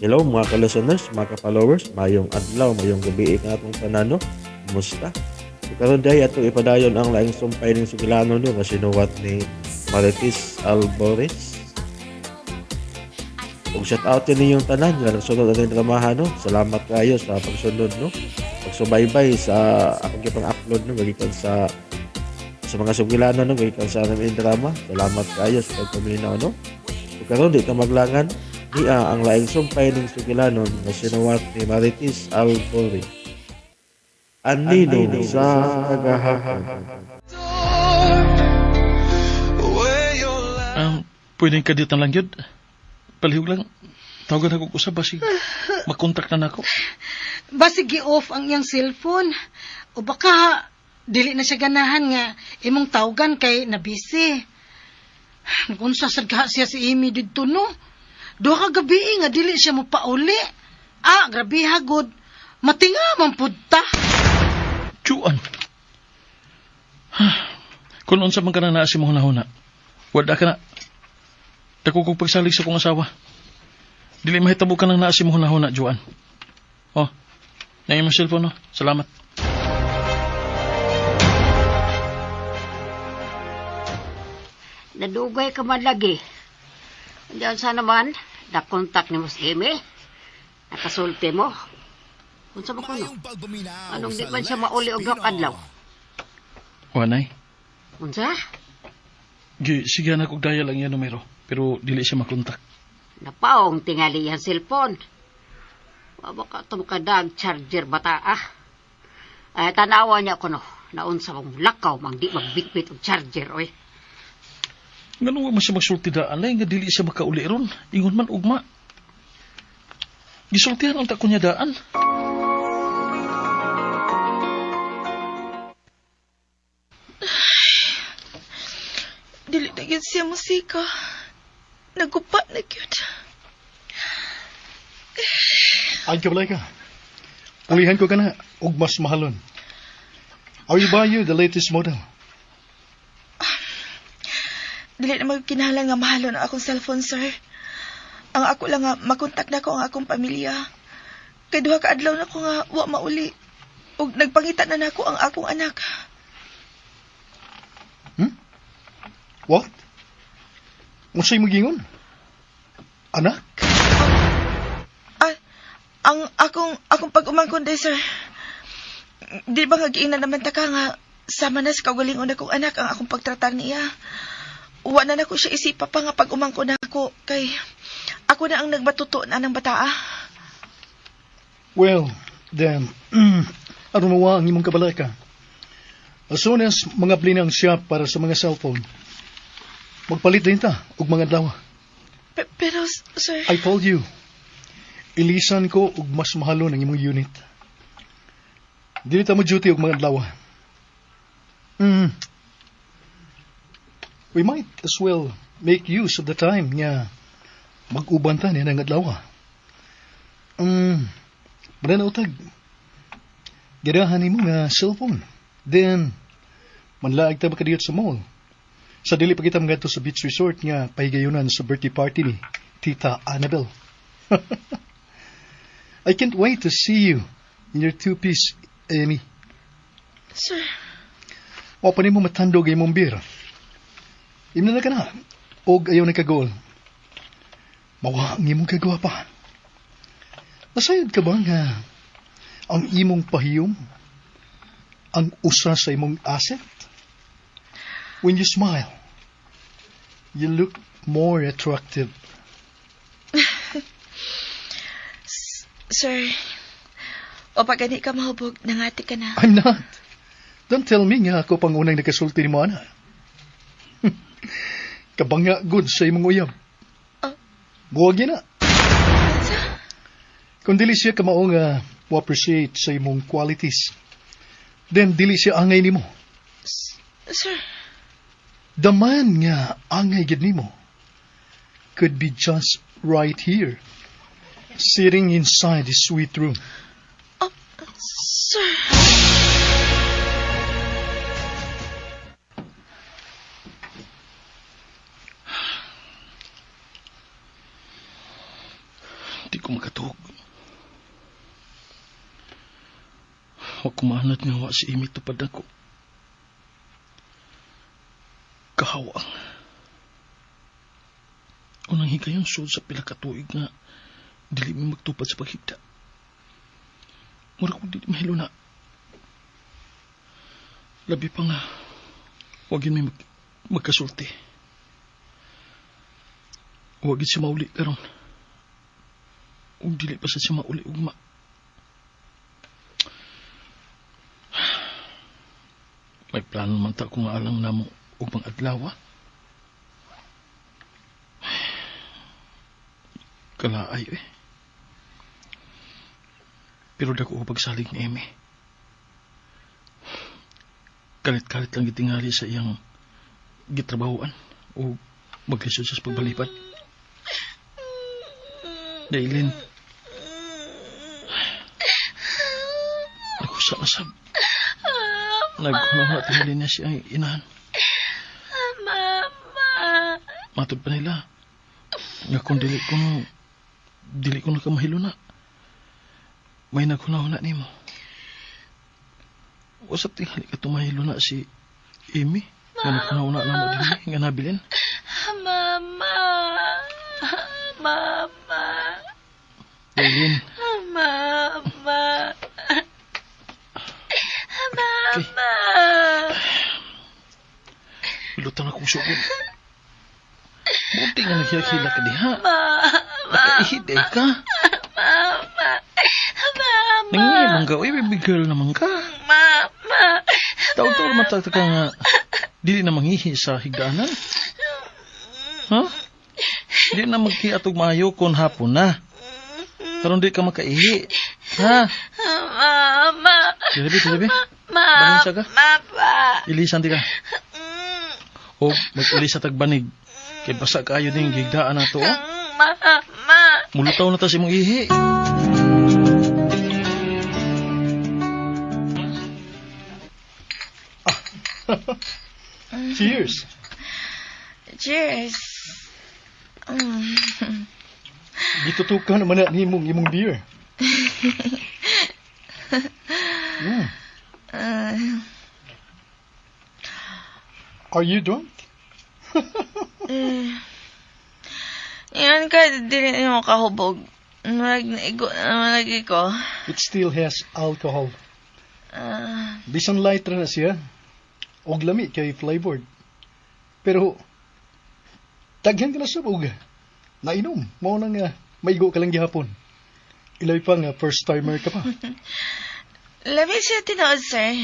Hello mga ka-listeners, mga ka-followers, mayong adlaw, mayong gabi ka atong tanan, no? Kumusta? So, karon day atong ipadayon ang laing sumpay ning sugilano, no, nga sinuwat ni Marites Albores. Ug shout out din ninyong tanan nga nagsunod aning dramahan, no. Salamat kayo sa pagsunod, no. Pagsubaybay sa akong gipang upload, no, gikan sa mga sugilano, no, gikan sa aming drama. Salamat kayo sa pagpaminaw, no. Ug karon di ta maglangan, niya ang laing sumpay ning sugilanon nga sinuwat ni Marites Albores. Ang Ninong sa Kagahapon. Pwedeng ka dito lang yun. Palihog lang. Tawagan ako usab basig makontak na nako. Basig gi-off ang iyang cellphone. O baka dili na siya ganahan nga imong tawgan kay na busy. Nagunsa sad kaha siya si Amy didto, no? Duha ka gabi nga dili siya mopauli. Ah, grabe hagod. Matinga man pud ta. Juan. Kung unsa man ka na naa sa imong hunahuna, wala ka na. Dako kong pagsalig sa kong asawa. Dili mahitabo ka nang naa sa imong hunahuna, Juan. Oh, na imong cellphone, no? Salamat. Nadugay ka man lagi. Diyan sa naman, nakontak ni Miss Amy. Nakasulti mo. Unsa ba kuno? Anong di man siya mauli og duha ka adlaw? Wanay. Unsa? Gi, sige na kog dial ang iya numero, pero dili siya makontak. Napaong tingali iyang cellphone. Wa ba ka ito makadag charger bata ah? Ay, tanawa niya kuno. Naunsa mong lakaw mang di magbitbit og charger oy. Ngano wa man siya magsulti daan ay nga dili siya makauli ron. Ingon man ugma. Gisultihan ang ta ko niya daan. Dili na gyud siya musika. Nagupa na gyud. Ay, kabalay ka. Pulihan ko ka na, og mas mahalon. I will buy you the latest model. Dili na magkinahanglan nga mahalon ang akong cellphone, sir. Ang ako lang nga makontak na ko ang akong pamilya. Kay duha ka adlaw na ko nga wa mauli. Ug nagpangita na nako ang akong anak. What? Unsay magingon? Anak? Ah, ang akong pag-umangkon day, sir. Di ba nga giingnan naman ta ka nga sama na sa kaugalingon akong anak ang akong pagtratar niya. Wa na nako siya isipa pa nga pag-umangkon nako kay ako na ang nagbatuto na ng bataa. Well, then, aron mawa ang imong kabalaka. As soon as mga ang shop para sa mga cellphone, magpalit din ta og mga adlaw. Pero, sir. I told you, ilisan ko og mas mahalon ang imong unit. Dili ta mo duty og mga adlaw. We might as well make use of the time nga mag-uban ta niya ng adlaw. Mananaw tag ganahan nimo nga cellphone. Then, manlaag ta makadiyot sa mall. Sa dili pa kita mangadto sa beach resort nga pahigayunan sa birthday party ni Tita Annabel. I can't wait to see you in your two-piece, Amy. Sir. Wa pa nimo matandog ang imong beer. Imna na ka na. Og ayaw na kagol. Mawa ang imong kagwapa. Nasayod ka ba nga ang imong pahiyom ang usa sa imong asset? When you smile, you look more attractive. Sir, o pag gani ka mahubog, nangati ka na. I'm not. Don't tell me nga ako pang unang nakasulti nimo, ana. Kabanga gud sa imong uyab. Ah. Buwag na. Unsa? Kung dili siya kamao nga mo appreciate sa imong qualities, then dili siya angay nimo. Sir. The man nga angay gid nimo could be just right here, sitting inside his suite room. Oh, sir. Di ko makatulog. Wa ko maanad nga wa si Amy tupad nako. Kahawang. Unang higayon sud sa pila ka tuig nga dili mi magtupad sa paghigda. Mura ko dili mahiluna. Labi pa nga, wag yun may magkasulti. Wag yun siya mauli karon. Ug dili pa sa siya mauli ugma. May plano man ta kung alang namo ug mga adlaw. Kalaay eh. Pero dako ko pagsalig ni Amy. Kalit-kalit lang gitingali sa iyang gitrabahoan o maglisod sa pagbalipad. Dailin. Ako sa asab. Nagkunaw na tingali niya siya inahan. Mama. Matod pa nila. Nga kung dili ko nakamahilo na. May naghunaw na nimo. Usap tingali ka tumahilo na si Amy. Nga naghunaw na namo din nga nabilin. Mama. Mama. Dailin. Mama. Mama. Pilutan akong sugod. Buti nga naghilak-hilak ka diha. Mama. Nakaihid eh ka. Mama. Mama. Nangingibang ka. Uy, baby girl naman ka. Mama. Taon-taon naman ka nga dili na manghihi sa higdaanan. Ha? Di na magkiatog maayo kung hapon na. Karon di ka makaihi. Ha? Mama. Dili, dili. Mama. Balhin siya ka? Mama. Ilisan di ka. O, mag-ilis sa tagbanig. Kay basa kaayo din gigdaan na to. Oh. Mama. Mulutaw na ta si mong ihi. Cheers! Cheers. Gitutukan naman na nimong imong beer. Are you drunk? Yan ka, dili nimo kahubog. Murag naigo na lagi ko. It still has alcohol. Bisan light ra na siya. Og lami kay flavored. Pero daghan ka na sab og nainom. Mao na nga maigo ka lang gihapon. Ilay pa nga first timer ka pa. Labi siya tinuod, sir.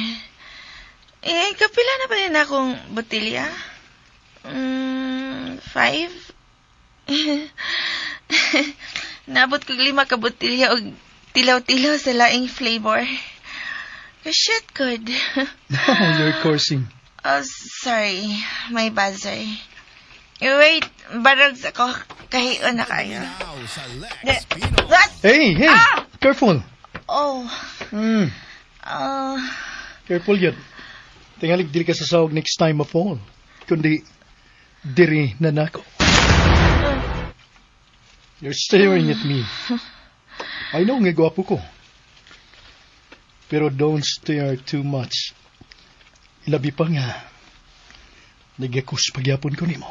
Eh, kapila na ba din akong botilya? 5? Naabot kog 5 ka botilya og tilaw-tilaw sa laing flavor. Shit, good. Now you're coursing. Oh, sorry. My bad, sir. Wait, barog sa ko. Kahion na kayo. Hey, hey! Ah! Careful! Oh. Oh. Careful yun. Tingalig dili ka sa sawag next time ma-fall. Kundi, diri na nako. You're staring at me. I know nga gwapo ko. Pero don't stare too much. Ilabi pa nga. Nagyakus pagyapon ko nimo.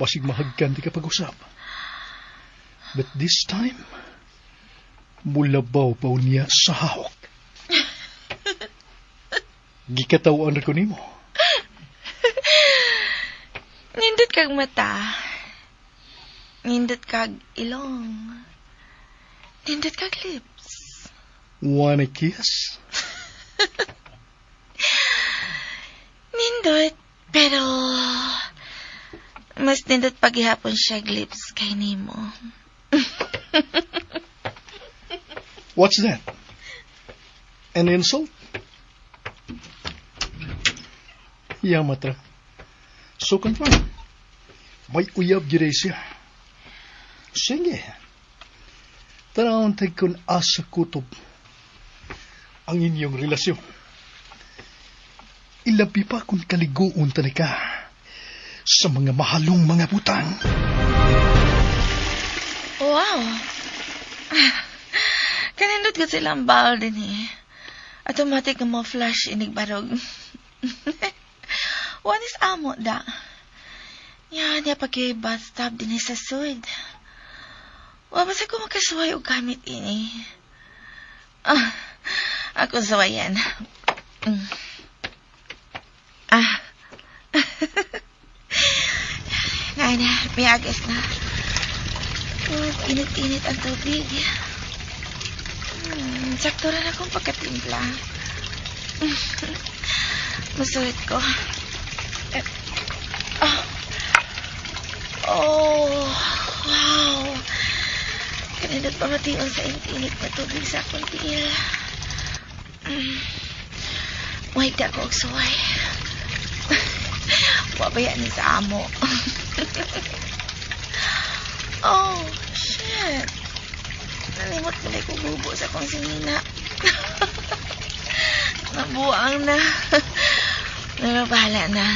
Basig mahagkan di ka pag-usap. But this time, mulabaw pa niya sa hawak. Gikatawan ko nimo. Nindot kag mata. Nindot kag ilong. Nindot kag lips. Wanna kiss? Nindot, pero mas nindot paghihapon siya lips kay nimo. What's that? An insult? Yamatra. So confirm. May uyab gyud siya. Sige. Tanawon tag kun asa kutob ang inyong relasyon. Ilabi pa kung kaliguon talaga sa mga mahalong mga butang. Wow! Kanindot ko silang bawl din eh. Automatic nga mo flash inig barog. One is amo da. Ya, niya pa kay bathtub din sa sud. Wa ba sa ko makasuway og gamit ini. Ah, ako sawayan. Ah. Ngayon na, miagas na. Oh, init-init ang tubig. Sakto rin akong pagkatimpla. Masulit ko. Eh, oh. Oh, wow. Kanindot pamation sa init-init na tubig sa akong tiil. Wait ako og suway. Wabaya ni sa amo. Oh, shit. Nalimot pala ko gubo sa akong sinina. Nabuang na. Pero bahala na.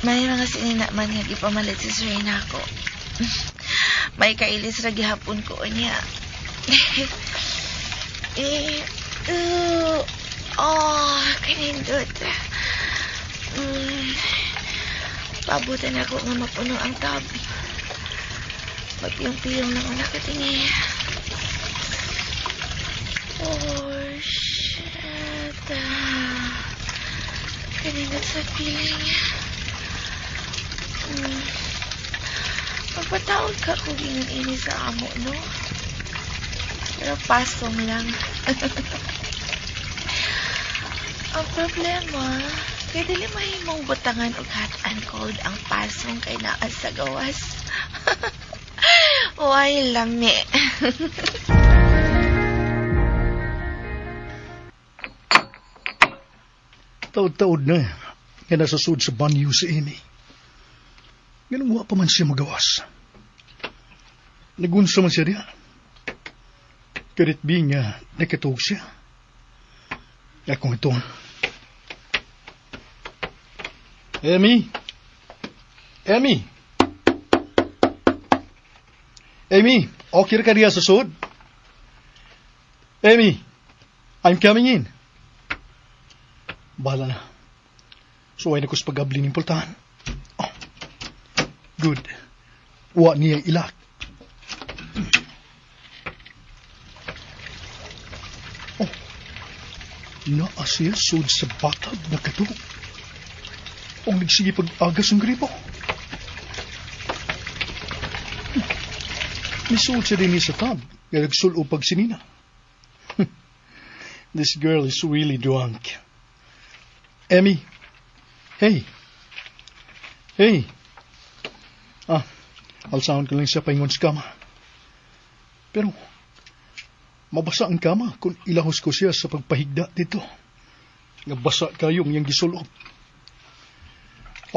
May mga sinina man nga gipamalit si Serena ko. May kailis ra gihapon ko niya. Eh, oh, kanindot. Pabutan ako nga mapuno ang tub. Magpiyong-piyong lang ang nakatingi. Oh, shit. Ah, kanindot sa feeling. Magpatawag ka kung ingon ini sa amo, no? Pero pasong lang. Ang problema, kay dili mahimong butangan og hot and cold ang pasong kay naa sa gawas. Way lami. Taod-taod na nga nasa sud sa banyo si Amy. Ganun wa pa man siya magawas. Nagunsa man siya diya. Could it be nga nakatuog siya? Akong ito. Amy? Amy? Amy, okay ka diya sa sud? Amy, I'm coming in. Bahala na. Suway na ko sa pag-abli ng pultahan. Oh. Good. Wa niya ilak. Oh. Naa siya sud sa bathtub nakatulog. Og nagsige pag-agas ang gripo. Nisuod siya din sa tub. Nga nagsulo pag sinina. This girl is really drunk. Emmy. Hey. Hey. Ah, alsahon ko lang siya paingon sa kama. Pero, mabasa ang kama kung ilahos ko siya sa pagpahigda dito. Nga basa kayong iyang gisulob.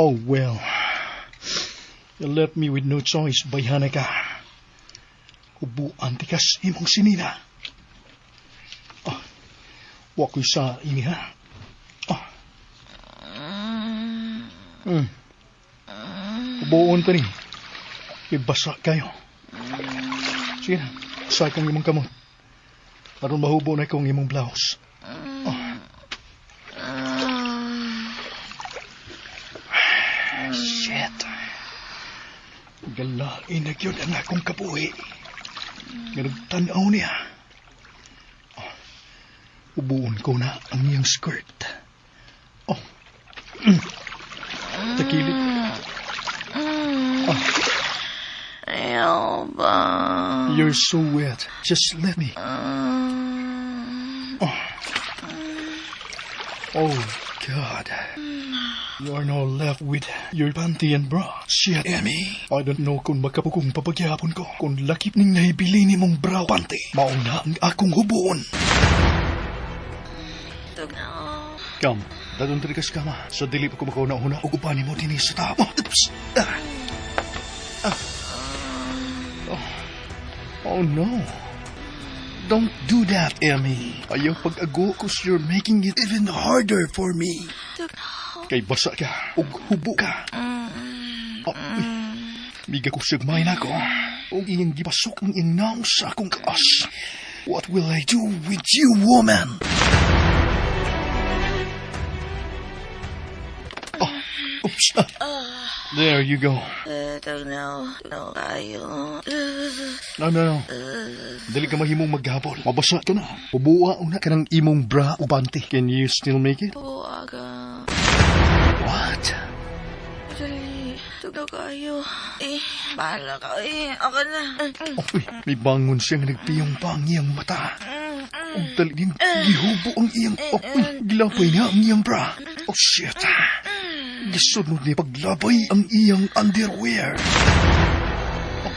Oh, well. You left me with no choice, bayhana ka. Ubuan tikas imong sinina. Ah, wa ko'y sa ini ha. Ah. Ubuon pa ni. Ibasa kayo. Sige na, sa kang imong kamot. Aron mahubo na ikaw ang imong blouse. Oh. Shit. Galain na gyud ang akong kabuhi. Nga nagtanaw niya. Oh. Ubuon ko na ang iyang skirt. Oh. Takilid. Oh. Ayaw ba? You're so wet. Just let me. Oh. Oh, God. You are now left with your panty and bra. Shit, Emmy. I don't know kung makapukong papagyapon ko. Kung lakip ning nahibili ni mong bra panty. Mauna ang akong hubuon. Come, dadon diri ka sa kama. Sa dili pa ko makauna-una, ug upanin mo dinhi sa tub. Oh, oops. Ah. Ah. Oh. Oh no. Don't do that, Emmy. Ayaw pag-ago 'cause you're making it even harder for me. Kay basa ka, ug hubo ka. Oh, uy. Miga ko sigmay na ko. Ug iyang gipasok ang iyang naong sa akong kaas. What will I do with you, woman? Oh, oops. There you go. Tugnaw, tugnaw kayo. No, no, no. Dili ka mahimong maghabol. Mabasa ka na. Huboa una ka ng imong bra o panty. Can you still make it? Buwaga. What? Dali, tugnaw kayo. Eh, bahala ka eh. Ako na. Oh, uy, may bangon siya nga nagpiyong pa ang iyang mata. Ug dali din, gihubo ang iyang... Oh, uy, gilapay niya ang iyang bra. Oh, shit. Gisunod ni paglabay ang iyang underwear. Oh,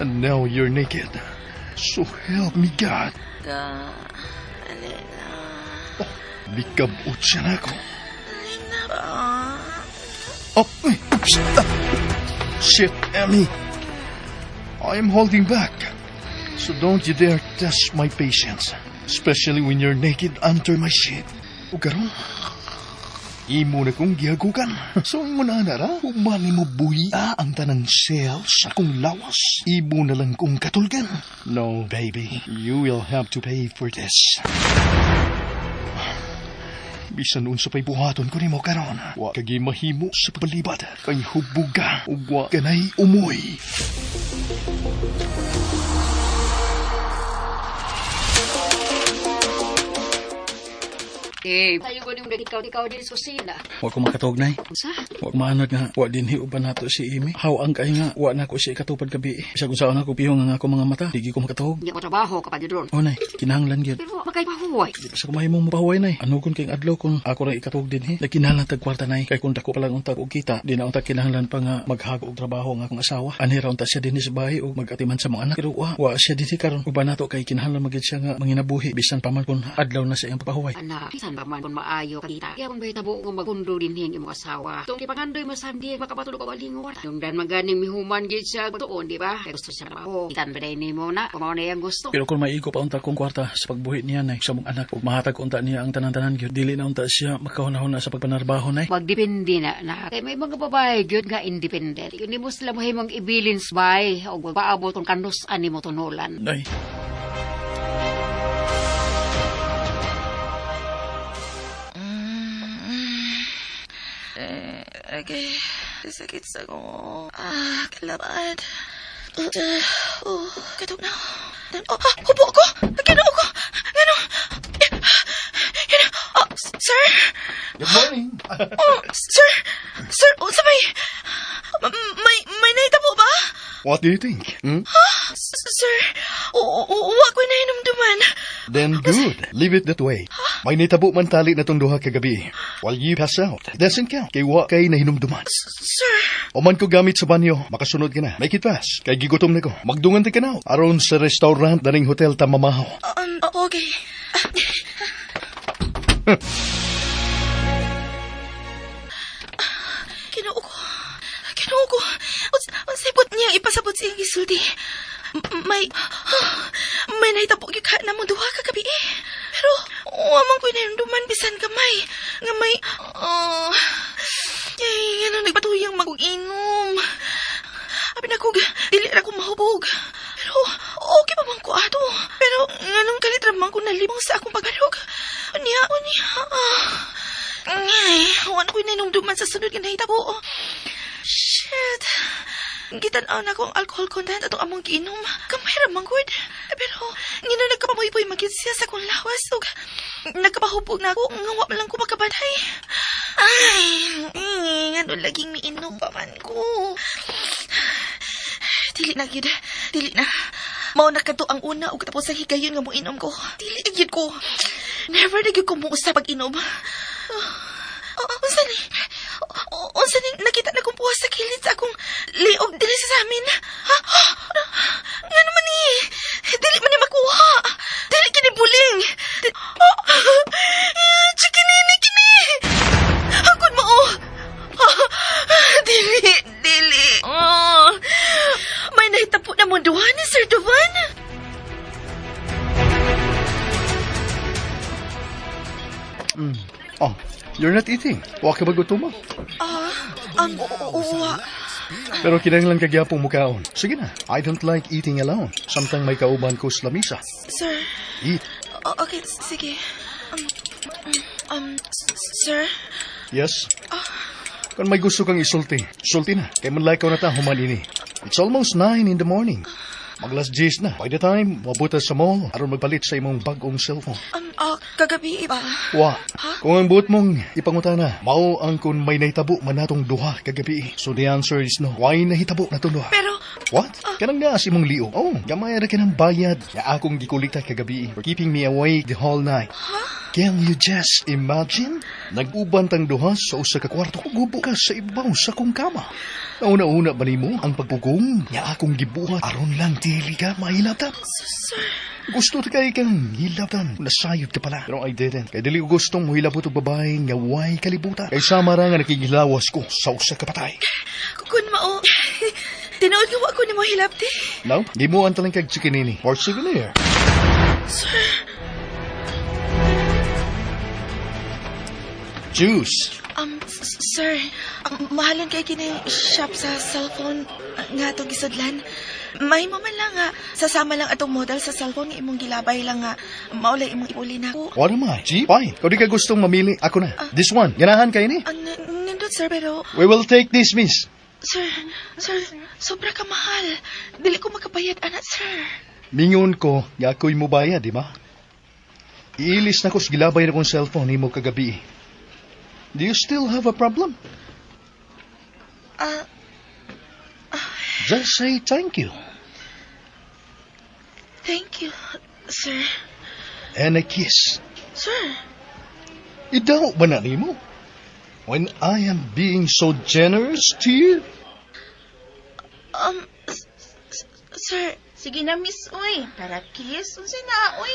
and now you're naked. So help me God. Ga, dali na. Oh, likabot siya na ako. Dali na ba? Oh, uy, oops. Ah. Shit, Emmy. I'm holding back. So don't you dare test my patience. Especially when you're naked under my sheet. O karon, imo na kong gihagukan. So ingon ana ra, human mo buhi-a ang tanang cells sa akong lawas. Imo na lang kong katulgan. No, baby. You will have to pay for this. Bisan unsa pa'y buhaton ko nimo karon. Wa ka mahimo sa pagbalibad. Kay hubog ka ug wa kanay umoy. Eh, tayo ko yung ikaw din sa kusina. Wa ko makatuog, Nay. Unsa? Wa ko maanad nga, wa dinhi uban nato si Amy. Haw ang kay nga, wa na ko siya ikatupad gabi. Bisag unsaon ako pihong ang ako mga mata, di gyud ko makatuog. Hindi ko trabaho kapag doon. Oh, Nay, kinahanglan gyud. Pero makay pahuway. Di pa sa kumahimong mapahuway, Nay. Ano kung kayong adlaw kung ako ra ikatuog dinhi? Nagkinahanglan tag kwarta, Nay. Kay kung dako pa lang unta og kita, di na unta kinahanglan pa nga maghago og trabaho ang akong asawa. Anhi ra unta siya dinhi sa bahay og magatiman sa mga anak. Pero wa siya dinhi karon. Uban nato kay kinahanglan magid siya nga manginabuhi bisan pa man kung adlaw na sa iyang papahuway. Anak, bisan pa man kung maayo ka kita. Kaya kung bahitabo nga magpundo din hing imong asawa. Tung ipangandoy mo sa hindi makapatulog ka walingon. Yung dan maganing mihuman gid siya tuon, di ba? Kaya gusto siya trabaho. Itan ba nimo na kung mao na iyang gusto. Pero kung maigo pa unta kong kwarta sa pagbuhi niya, Nay, sa mong anak ug mahatag unta niya ang tanan-tanan gyud, dili na unta siya makahuna-huna sa pagpanarbaho, Nay. Magdepende na na. Kay may mga babae gyud nga independent. Hindi mo sila mahimong ibilin bay o magpaabot kung kanus ani mo tunulan. Nay, Eh, okay. Sakit sa ko. Ah, kalabad. Oh, katok na. Oh, ah, hubo ko! Ginoo ko! Ngano? Yan, oh, sir? Good morning. Oh, sir! Sir, unsa may nahitabo ba? What do you think? Hmm? Sir, wa ko nahinumduman. Then good. Leave it that way. May nitabo man tali na tong duha kagabi. While you pass out. Doesn't count. Kay wa kay nahinumduman. Sir, Human ko gamit sa banyo, makasunod ka na. Make it fast. Kay gigutom na ko. Magdungan ta ka na. Aron sa restaurant daning hotel ta mamahaw. Okay. Ginoo ko. Ginoo ko. Unsay buot niyang ipasabot sa iyang gisulti? May nahitabo gyud ka namo duha kagabi eh. Pero wa man ko'y nahinumduman bisan gamay. Nga may, oh, ay, ngano nagpatuyang mag-inom. Abi na ko, dili ra ko mahubog. Pero okay pa man ko ato. Pero nganong kalit ra man ko nalibong sa akong pagbarog. Unya, unya. Ah. Ay, wa na ko'y nahinumduman sa sunod nga nahitabo. Shit. Gitan-aw na ko ang alcohol content atong among giinom. Gamay ra man gud. Pero ngano nagkapamoy-poy magid siya sa akong lawas ug nagkapahubog na ako nga wa man lang ko makabantay. Ay, ngano laging miinom pa man ko. Dili na gyud. Dili na. Mao na kadto ang una ug tapos ang higayon nga moinom ko. Dili na gyud ko. Never na gyud ko mousab pag-inom. Oh, unsa ni? Oh, unsa ni nakita na kong puwas sa kilid sa akong liog diri sa amin? Ha? Nga naman ni? Dili man ni makuha. Dili kini buling. Oh, chikinini kini. Hakon mo oh. Dili, dili. Oh. May nahitabo na mo duha ni Sir Duvan. Oh, you're not eating. Wa ka ba gutom? Ah, wa. Pero kinahanglan ka gyapon mukaon. Sige na, I don't like eating alone. Samtang may kauban ko sa lamisa. Sir, Eat. Okay, sige. Sir, Yes? Kung may gusto kang isulti, sulti na. Kay manlakaw na ta human ini. It's almost 9 in the morning. Mag-alas 10 na. By the time, mabuta sa mall, aron magpalit sa imong bag-ong cellphone. Kagabi ba? Wa. Kung ang buot mong ipangutana, mao ang kung may nahitabo man natong duha kagabi. So the answer is no. Why nahitabo natong duha? Pero, What? Kanang naa sa imong liog. Oh, gamay ra kanang bayad. Nga akong gikolekta kagabi for keeping me awake the whole night. Can you just imagine? Nag-uban tang duha sa usa ka kwarto ug hubo ka sa ibaw sa akong kama. Nauna-una ba nimo ang pagpugong nga akong gibuhat aron lang dili ka mahilabtan? Sir, Gusto ta kay kang hilabtan. Nasayod ka pala. Pero I didn't. Kay dili ko gustong mohilabot og babae nga way kalibutan. Kay sama ra nga nakighilawas ko sa usa ka patay. Kung mao, tinuod nga wa ko nimo hilabti. No, gimuan talang kag chikinini or souvenir. Sir, Juice. Sir, ang mahalon kay kini shop sa cellphone nga atong gisudlan. Mahimo man lang nga sasama lang atong model sa cellphone nga imong gilabay lang nga maulay imong ipuli na ako. What am I? G? Fine. Kung di ka gustong mamili, ako na. This one. Ganahan kay ni? Ang nindot, sir, pero We will take this, miss. Sir, sir, sobra ka mahal. Dili ko makabayad ana, sir. Mingon ko, nga ako'y mubayad, di ba? Iilis na ko sa gilabay na kong cellphone nimo kagabi. Do you still have a problem? Just say thank you. Thank you, sir. And a kiss. Sir, Idaw ba na nimo? When I am being so generous to you? Sir, Sige na, miss, uy. Para kiss. Unsa na, uy.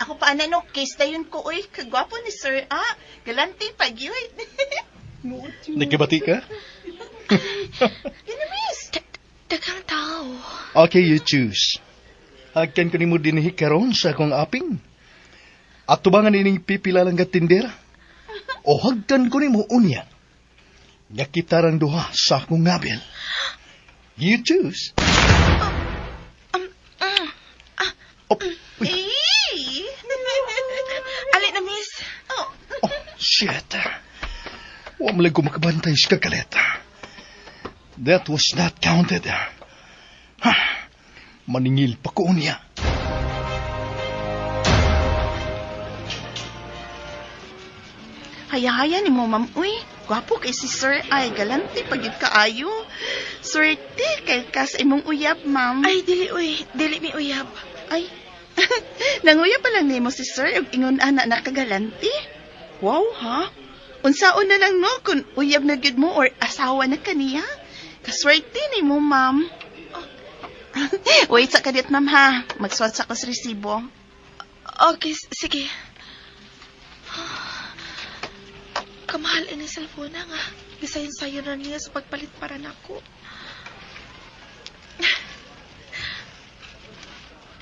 Ako pa ana no, kiss dayon ko, uy. Kagwapo ni sir, ah. Galante pa, gyud. Nagkabati ka? Gina, miss. Daghang tao. Okay, you choose. Hagkan ko nimo dinhi karon sa akong aping. At tubangan ining pipila lang ka tindera. O hagkan ko nimo unya. Nga kitarang duha sa akong ngabil. You choose. Oh, uy, Eh. Ali na, miss. Oh. Oh, shit. Wa man lang ko makabantay sa kagalit. That was not counted. Ha, maningil pa ko niya. Haya-haya ni mo, ma'am, uy. Gwapo kay si sir ay galante pa gyud kaayo. Swerte kay ka sa imong uyab, ma'am. Ay, dili, uy. Dili mi uyab. Ay. Nanguyab pa lang nimo si sir ug ingon ana nakagalante. Wow, ha? Unsaon na lang no kung uyab na gyud mo or asawa na kaniya? Kaswerte ni mo, ma'am. Oh. Wait sa kadit, ma'am, ha. Magsuwat sa ko sa resibo. Okay, sige. Kamahal ini cellphone na nga. Gisayon-sayon na niya sa pagpalit para nako.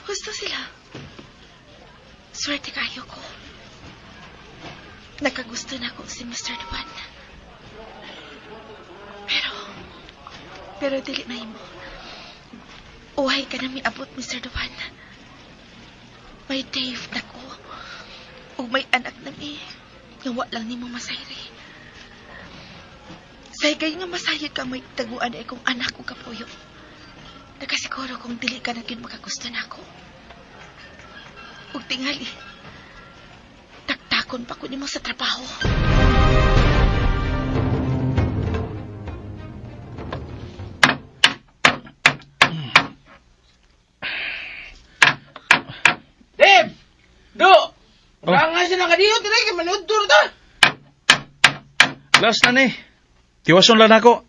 Gusto sila. Swerte kayo ko. Nakagusto na ko si Mr. Duan. Pero dili mahimo. Uhay ka na miabot, Mr. Duan. May Dave na ko. Ug may anak na mi. Nga wa lang nimo masayri. Saygay nga masayod kang may taguan ay kong anak ug kapuyo. Nakasiguro kung dili ka na gyud makagusto nako. Ug tingali, taktakon pa ko nimo sa trabaho. Dave! Do! Ranga siya nakadiyo, tinay kay manudtor ta! Last na ni. Tiwason lang ako.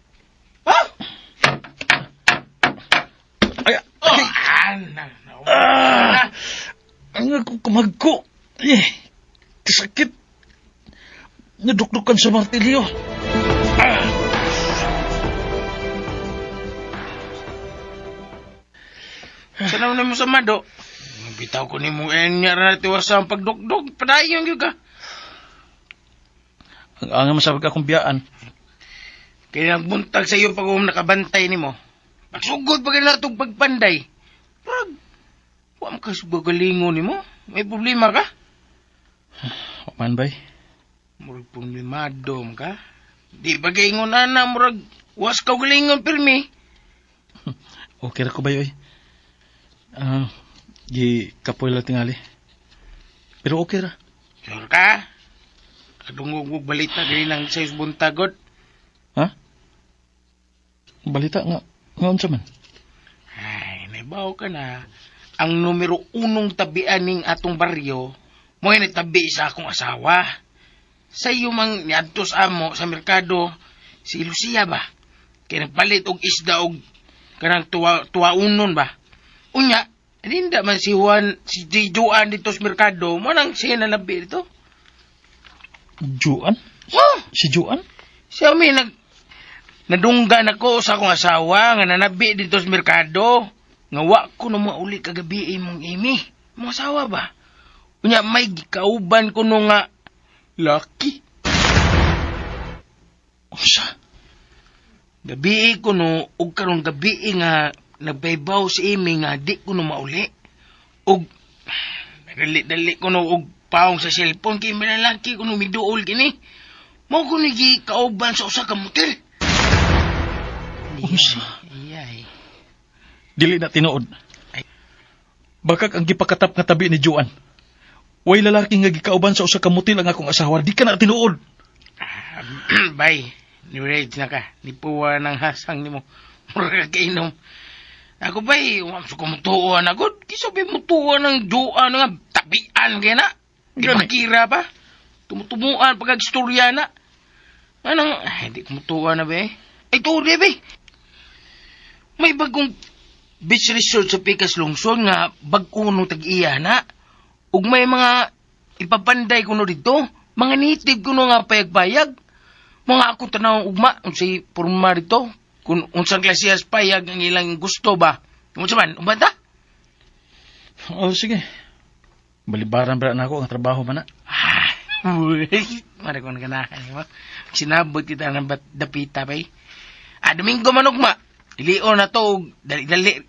Ha? Ay, Oh, ana. ah, ang ako kumagko. Eh, kasakit. Nadukdukan sa martilyo. Ah. Sana mo sa mado. Bitaw ko ni mo enya ra tiwasa ang pagdukduk. Padayon gyud ka. Ang anga masabag akong biyaan. Kaya nagbuntag sa iyo pag nakabantay nimo. Pagsugod pa na itong pagpanday. Prag, wa man ka gagalingon nimo. May problema ka? Wa man bay. Murag problemado man ka. Di ba kay ingon ana murag was ka galingon pirmi. Okay ra ko bay oy. Ah, gi kapoy lang tingali. Pero okay ra. Sure ka? Kadungog og balita gani nang sa buntagod. Ha? Balita nga nga unsa man? Ay, naibaw ka na. Ang numero unong tabian ning atong baryo, mo nagtabi sa akong asawa. Sa iyo mang niadto sa amo sa merkado, si Lucia ba? Kay nagpalit og isda og kanang tuwa, tuwaunon ba? Unya, ninda man si Juan, si J. Juan dito sa merkado, mo nang siya nalabi dito. Juan? Oh, Si Juan? siya may nadunggan ako sa akong asawa nga nanabi dito sa merkado. Nga wa ko na mauli kagabi imong imi. Mong asawa ba? Unya may gikauban ko no nga laki. Unsa? Gabi ko no og karong gabi nga nagbaybaw si imi nga di ko no mauli. Og dali-dali ko no og paong sa cellphone kay may lalaki ko no miduol kini. Mao ko ni gikauban sa usa ka motel. Unsa? Iyay. Dili na tinuod. Bakak ang gipakatap nga tabi ni Juan. Way lalaki nga gikauban sa usa ka motel ang akong asawa. Di ka na tinuod. Ah, bay, ni Reg na ka. Ni puwa ng hasang nimo. Mura ka kainom. Ako bay, wa sa kumutuan ako. Kisabi mo tuwa ng juan nga tabian kaya na. Di Gani. makira pa. Tumutumuan pagkag istorya na. Anong, ay, di kumutuan na ba eh. Ay, tuwa ba eh. May bagong beach resort sa Pikas Lungsod nga bag-o nung tag-iya na. Ug may mga ipapanday kuno dito. Mga native kuno nga payag-payag. Mga ako tanaw ugma unsay porma dito. Kung unsang klasehas payag ang ilang gusto ba. Unsa man, umbanta? Oh, sige. Balibaran ba na ako ang trabaho man na. Ah, uy, mara ko naganahan mo. Sinabot kita ng dapita bay. Ah, Domingo man ugma. Dilion na to og dali-dali.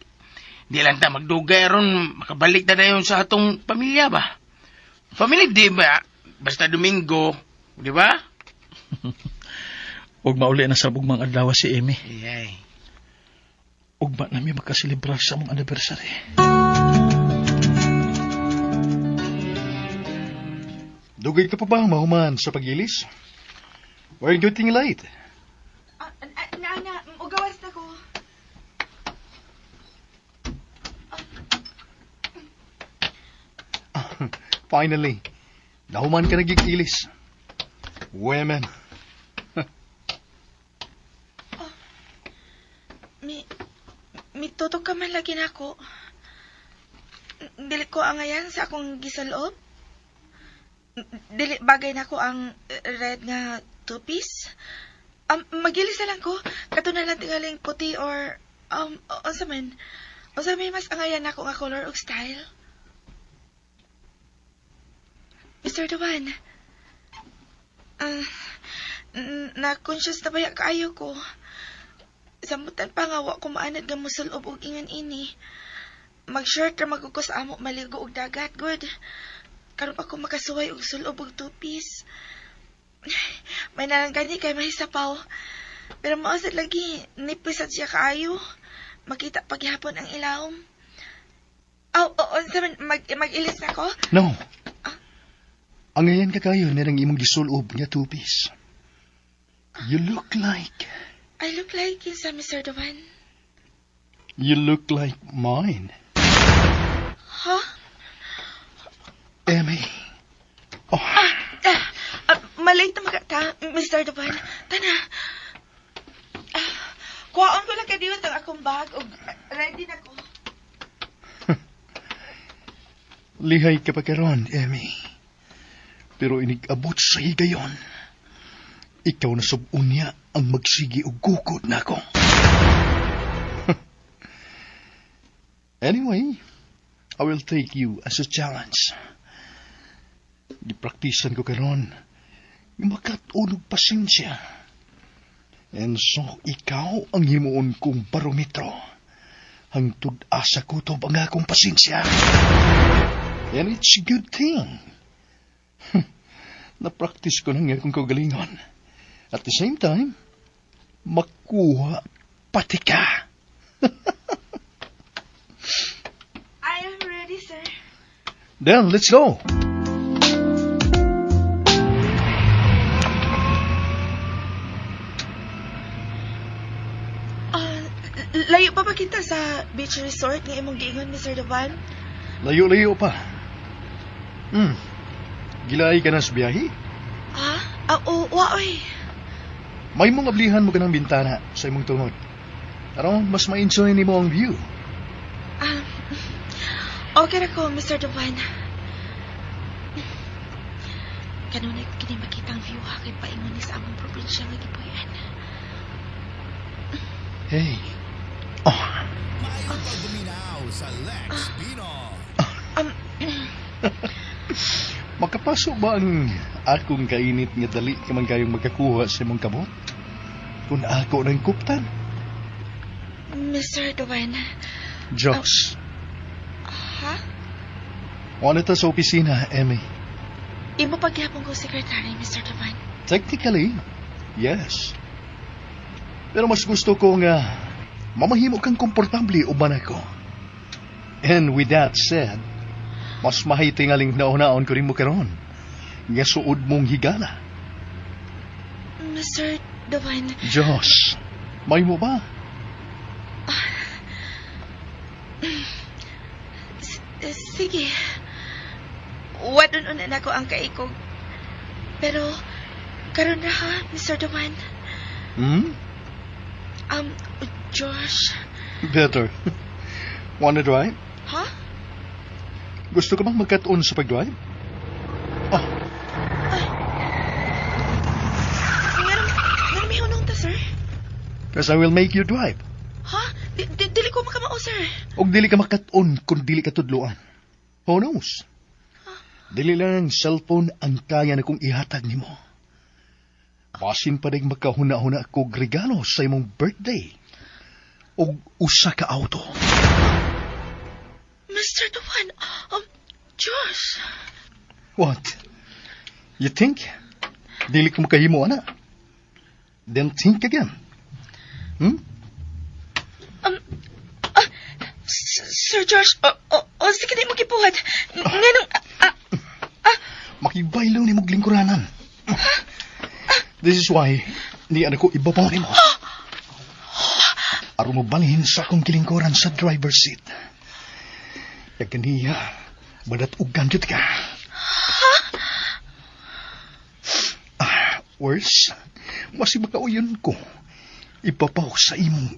Di lang ta magdugay ron makabalik ta dayon sa atong pamilya ba. Pamilya di ba? Basta Domingo, di ba? Ug mauli na sa bugmang adlaw si Amy. Iyay. Ugma nami makaselebrar sa among anniversary. Dugay ka pa ba mahuman sa pagilis? We're getting late. Ah, ah, na, na, ugawas na ko. Finally, nahuman ka nagigilis. Women. Mi, mitutok ka man lagi nako. Dili ko angayan sa akong gisaloob. Dili bagay nako ang red nga two-piece. Magilis na lang ko. Kato na lang tingaling puti or unsa man. Unsa may mas angayan nako nga color ug style. Mr. Duan. Ah, na-conscious na baya kaayo ko. Samutan pa nga wa ko maanad nga musulob og ingan ini. Mag-shirt ra magugos amo maligo og dagat good. Karon pa ko makasuway og sulob og two-piece. May nalang gani kay mahisapaw. Pero mao sad lagi nipis sad siya kaayo. Makita pa gihapon ang ilawom. Aw, oo, unsa man mag-ilis na ko? No. Angayan ka kayo nirang imong gisulob nga two-piece. You look like, I look like kinsa, Mr. Duan. you look like mine. Huh? Emmy. Oh, Ah, ah, malate na magata, Mr. Duan. Tana. Ah, kuhaon ko lang kadiwat ang akong bag ug ready na ko. Lihay ka pa karon, Emmy. Pero inig-abot sa higayon. Ikaw na sub unya ang magsigi og gukod nako. Anyway, I will take you as a challenge. Gipraktisan ko karon nga makat-on og pasensya. And so, ikaw ang himuon kong barometro. Hangtod asa kutob ang akong pasensya. And it's a good thing. Na-practice ko na nga akong kaugalingon. At the same time, makuha pati ka. I am ready, sir. Then, let's go. Ah, layo pa ba kita sa beach resort nga imong giingon, Mr. Duvan? Layo-layo pa. Gilaay ka na sa biyahe? Ah, ah, oo, wa, oy. May mga ablihan mo ka ng bintana sa imong tungod. Aron, mas ma-enjoy nimo ang view. Ah, okay ra ko, Mr. Duvan. Kanunay ko kini makita ang view ha kay paingon ni sa among probinsya nga gipuy-an. Hey. Oh, Um, makapaso ba ang akong kainit nga dali ka man kayong magkakuha sa imong kamot? Kung ako ng kuptan? Mr. Duvan. Josh, Ha? wala ta sa opisina, Emmy. Imo pagyapon ko secretary, Mr. Duvan. Technically, yes. Pero mas gusto ko nga mamahimo kang komportable uban ako. And with that said, mas mahitingaling nauna-on ko rin mo karon. Nga suod mong higala. Mr. Duvan. Diyos, may mo ba? Sige. Wadon na nako ang kaikog. Pero, karon ra ha, Mr. Duvan. Hmm? Josh. Better. Wanna drive? Ha? Gusto ka bang magkatuon sa pag-drive? Oh, Nganong may hunong ta, sir? 'Cause I will make you drive. Ha? Dili ko makamao, sir. Og dili ka makatuon kung dili ka tudloan. Who knows? Dili lang ang cellphone ang kaya na kong ihatag nimo. Basin pa rin makahuna-huna kog regalo sa imong birthday. Og usa ka auto. Mr. Duvan, Josh. What? You think? Dili ko makahimo ana? Then think again. Sir Josh, oh, sige di mo gibuhat. Nganong, Makigbaylo ni mong lingkuranan. This is why ni ano ko ibabaw nimo. Aron mo balhin sa akong kilingkuran sa driver's seat. Ya kaniya, badat-ugan jud ka. Ah, worse, masig makauyon ko. Ibabaw sa imong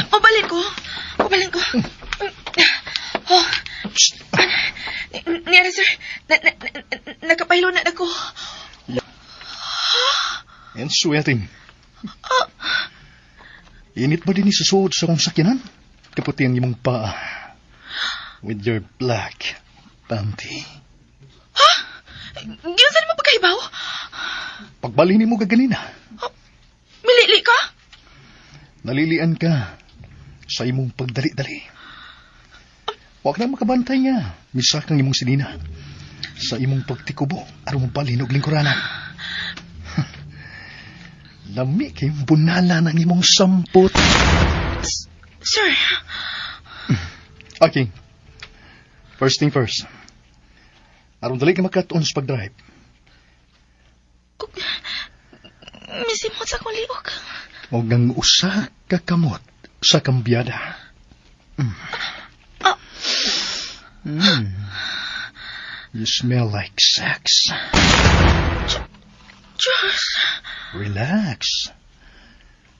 Pabalin ko. Pabalin ko. Oh, Psst. Niya sir. Na, nakapahilo na ako. And sweating. Init ba din sa suod sa akong sakyanan? Kaputi ang imong paa. With your black panty. Giunsa mo pagkahibaw? Pagbalhin mo kaganina, Milili ka? Nalilian ka sa imong pagdali-dali. Huwag na makabantay nga. Misak ang imong sinina. Sa imong pagtikubo, aron mo balhin og lingkuranan. Lami kay bunala ng imong sampot. Sir, Okay. First thing first. Aron dali ka makatuon sa pag-drive. Misimot sa akong liog. Og ang usa ka kamot sa kambyada. You smell like sex. Josh, Relax.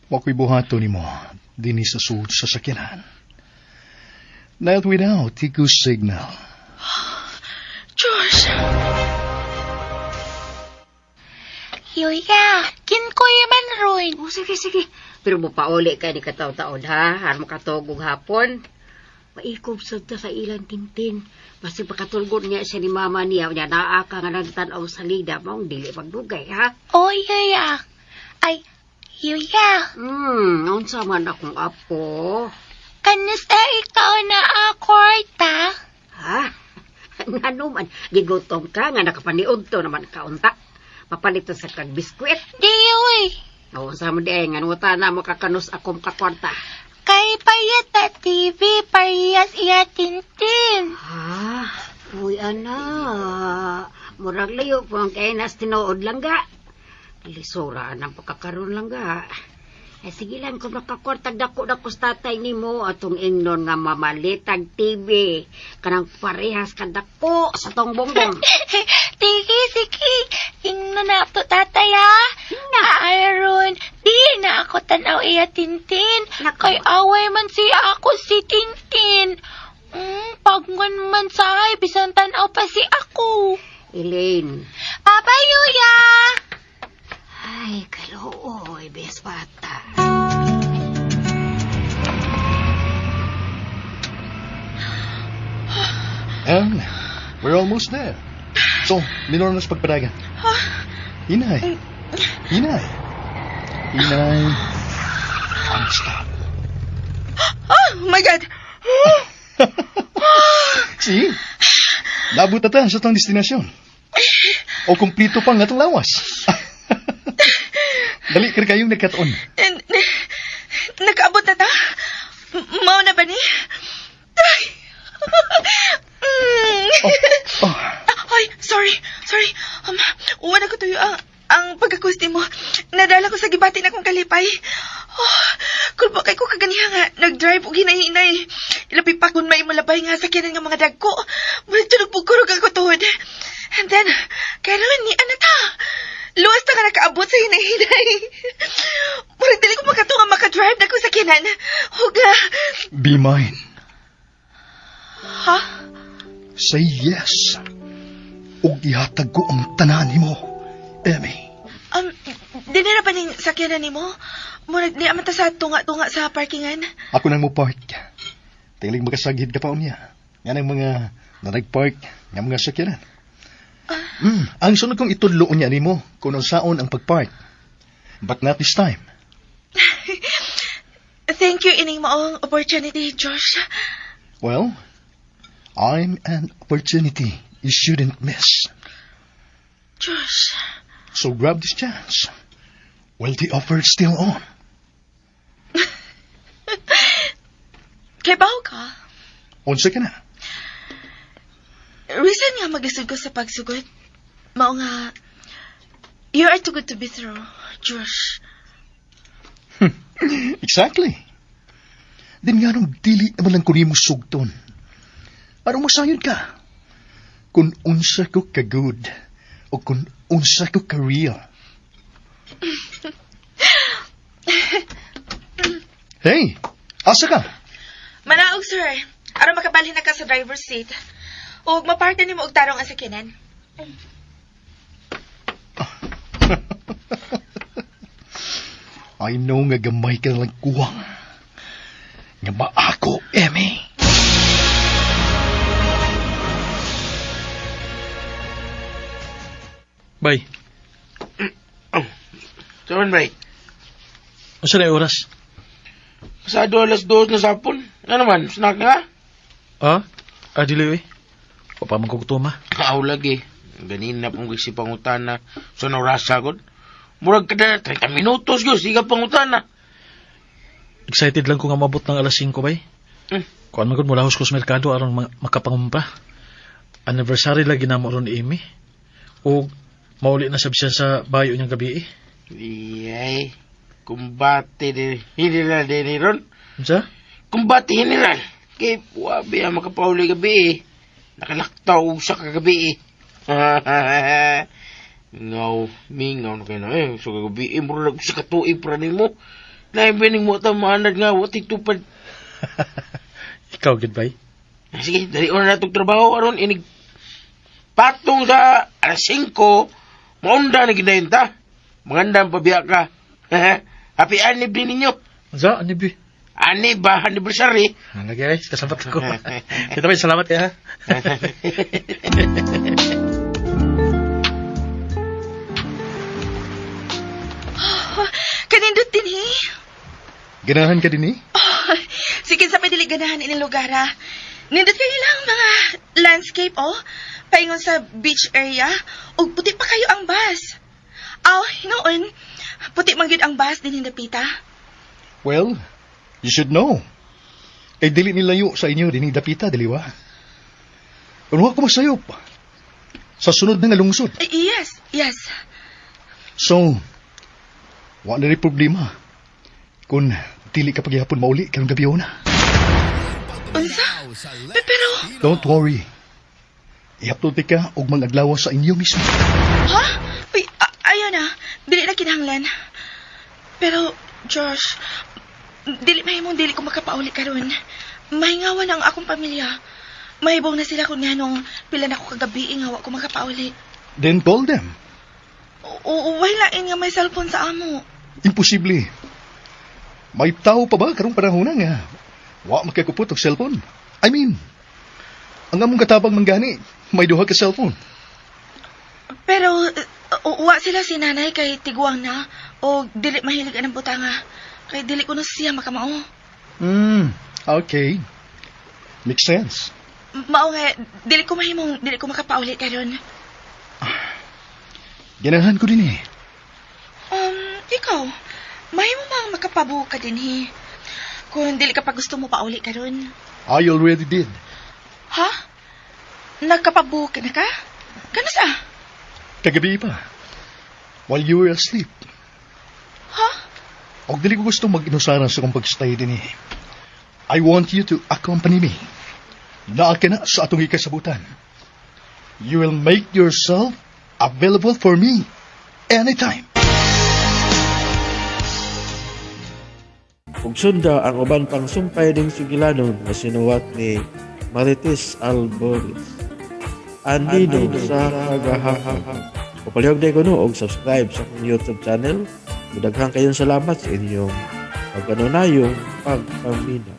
Wa ko'y buhaton nimo dinhi sa sulod sa sakyanan. Not without a good signal. Josh. Yoya, kinkoy man ron. Oh, sige, sige. Pero mo pauli ka ni kataon-taon, ha? Aron makatog og hapon. Paikob sad ta sa ilang Tintin. Basi pakatulgon niya siya ni mama niya. Niya naa ka nga nagtan-aw sa lida. Maong dili magdugay, ha? Oh, Yuya. Ay, Yuya. Unsa man akong apo? Kanus na ikaw na akwarta? Ha? Ngano man, gigutom ka nga nakapaniod to naman kaunta. Papalit sa kag biskwit. Di, uy. O, sa mo di ay, nga nuta na makakanos akong kakwarta. Kay payat na TV, parehas iya Tintin. Ha? Uy, ana. Murag layo po ang kay nas tinuod lang ga. Lisura ang pagkakaroon lang ga. Eh, sige lang, kung makakwartag dako dako sa tatay nimo atong ingnon nga mamalitag TV. Kanang parehas kadako sa tong bongbong. Sige, sige. Ingno na to tatay ha. Aaron, di na ako tanaw iya Tintin. Nako. Kay away man siya ako si Tintin. Pagman man sa bisan tanaw pa si ako. Elaine. Papa Yuya! Ay, kaluoy, bes bata. And we're almost there. So, minor na sa pagpadagan. Inay. Inay. Inay. And stop. Oh my God! See? Labot na ta sa tong destinasyon. O kumplito pa nga itong lawas. Dali ka kayong nagkataon. Nakaabot na ta? Mao na ba ni? Ay! Oh, oh. Ay, sorry, sorry. Uwan ako tuyo ang pagkakusti mo. Nadala ko sa gibati na kong kalipay. Oh, kulba kay ko kaganiha nga, nag-drive og hinay-hinay. Ilabi pa kung may malabay nga sakyanan nga mga dagko. Murag tunog pugkurog ako tuhod. And then, karon ni anata. Luwas ta nga nakaabot sa hinay-hinay. Murag dili ko makatunga makadrive na ko sakyanan. Huga. Be mine. Ha? Say yes. Ug ihatag ko ang tanan nimo, Emmy. Dinira pa ning sakyanan nimo? Murag di man ta sa tunga-tunga sa parkingan. Ako nang mo park. Tinglig makasagid ka pa unya. Yan ang mga na nag-park nga mga sakyanan. Ang sunod kong itudlo unya nimo kung unsaon ang pag-park. But not this time. Thank you ining maong opportunity, Josh. Well, I'm an opportunity you shouldn't miss. Josh. So grab this chance. While the offer's still on. Kay baho ka? Unsa ka na? Reason nga maglisod ko sa pagsugot. Mao nga, you are too good to be true, Josh. Exactly. Din nga nung dili naman lang ko nimo sugton. Aron masayod ka. Kung unsa ko ka good o kung unsa ko ka real. Hey, asa ka? Manaog, sir. Aron makabalhin na ka sa driver's seat. Ug maparte nimo og tarong ang sakyanan. I know nga gamay ka lang kuwang. Nga maako, Emmy. Bay, Oh, saan bay? unsa na oras? Pasado 2:00 na sapon. Ano naman, snack na? Ha? Ah, dili eh. Wa pa man ko gutom, ha? Aw lagi. Ganin na pong si pangutana sa orasa god. Murag kada 30 minutos gyud siga pangutana. Excited lang ko nga mabot ng alas 5, bay. Kuan man gud mulahos ko sa merkado aron makapangumpra. Anniversary lagi na mo ron ni Amy. O mauli na sab siya sa bayo niyang gabi eh. Iyay. Kumbate de general de ni ron. Unsa? Kumbate general. Kay wabi ang makapauli gabi eh. Nakalaktaw sa kagabi eh. Ngaw, mingaw na kayo na eh. So kagabi eh, murag sa katuig pra nimo. Naibining mo ata maanad nga, wati tupad. Ikaw gid bay. Sige, dali na natong trabaho aron inig patong sa alas 5, maunda na ginayon ta. Maganda ang pabiya ka. Happy anib din ninyo. Unsa? Ano bi? Ani ba, anniversary? Lagi ay, kasabat ko. Tita May, salamat kaya ha. Kanindot din, he. Ganahan ka din eh? Oh, sige sa dili ganahan ini lugar, ha. Nindot kayo lang mga landscape, oh. Paingon sa beach area. Ug puti pa kayo ang bus. Aw, hinoon. Puti man gyud ang bus din dapita. Well, you should know. Kay dili nilayo sa inyo dining dapita, dili ba? Kung wa ko masayop, sa sunod na nga lungsod. Eh, yes, yes. So, wa na rin problema. Kung dili ka paghihapon mauli karong gabi na. Unsa? Pero, Don't worry. Ihaptol ka og mga adlaw sa inyo mismo. ha? Uy, ayaw na. Dili na kinahanglan. Pero, Josh, dili mahimong dili ko makapauli karon. Mahingawan ang akong pamilya. Mahibong na sila kung nganong pila na ko kagabi nga wa ko makapauli. Then call them. Oo, wala nga may cellphone sa amo. Imposible. May tao pa ba karong panahon na nga? Wa makakupot og cellphone. I mean, ang among katabang manggani, may duha ka cellphone. Pero, wa sila si nanay kay tiguang na o dili mahilig anang butanga. Kay dili ko na siya makamao. Okay. Makes sense. Mao nga, dili ko mahimong, dili ko makapauli karon. Ganahan ko din eh. Ikaw, mahimo mang makapabuo ka din he. Kung dili ka pa gusto mo pauli karon. I already did. Ha? Nagkapabuo ka na ka? Kano sa? Kagabi pa. While you were asleep. Ha? Og dili ko gusto mag-inusara sa kong pagstay din eh. I want you to accompany me. Naa ka na sa atong ikasabutan. You will make yourself available for me anytime. Ug sunda ang uban pang sumpay ding sugilanon nga sinuwat ni Marites Alboris. Andido sa kagahapon. Papalihog na kuno og subscribe sa akong YouTube channel. Mudaghang kayong salamat sa inyong pagkanunayong pagpaminaw.